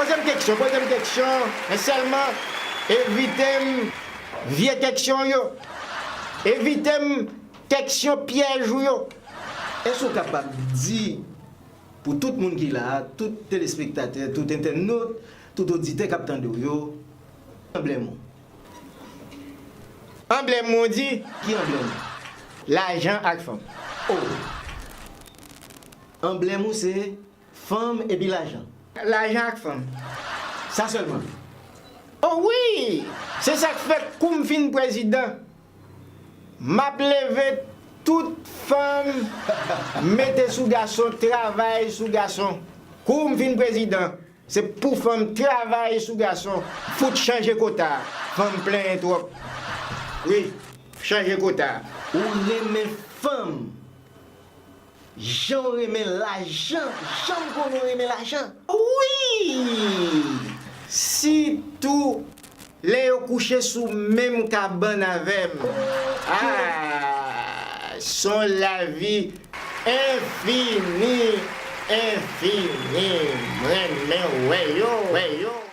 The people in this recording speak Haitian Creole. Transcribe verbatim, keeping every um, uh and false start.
Poze m keksyon, poze m keksyon, men sèlman evite m vye keksyon yo. Evite m keksyon pyèj ou yo. Èske w kapab di, pou tout moun ki la a, tout telespektatè, tout entènot, tout oditè k ap tande w yo, ki anblèm ou? Anblèm mwen di. Ki anblèm ou? Lajan ak fanm. Oh! Anblèm ou se fanm epi lajan. Lajan ak fanm. Sa sèlman? Oh wi! Se sa k fè kou m fin prezidan, m ap leve tout fanm, mete sou gason, travay sou gason. Kou m fin prezidan, se pou fanm travay sou gason, fout chanje kota. Fanm plenyen twòp. Wi, chanje kota. Ou renmen fanm jan w renmen lajan, jan m konnen w renmen lajan. Wi! Sitou lè yo kouche sou menm kabann avè m. Ah, s on lavi enfini, enfini. M renmen wè yo, wè yo.